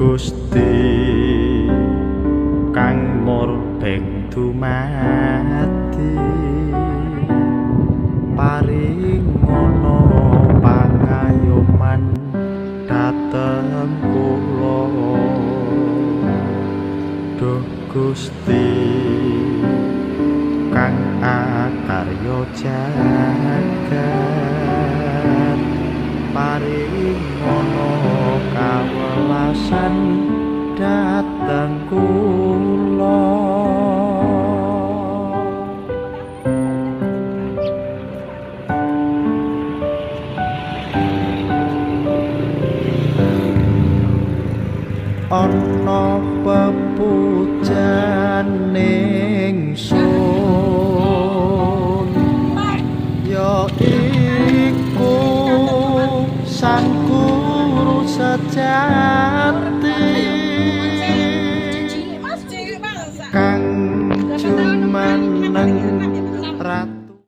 Gusti kang murbeng dumadi, paringono pangayoman dhateng kula. Duh Gusti kang akarya jagat, paringono kawelasan dhateng kula. Ana pepujan ingsun ya iku Sang Guru sejati.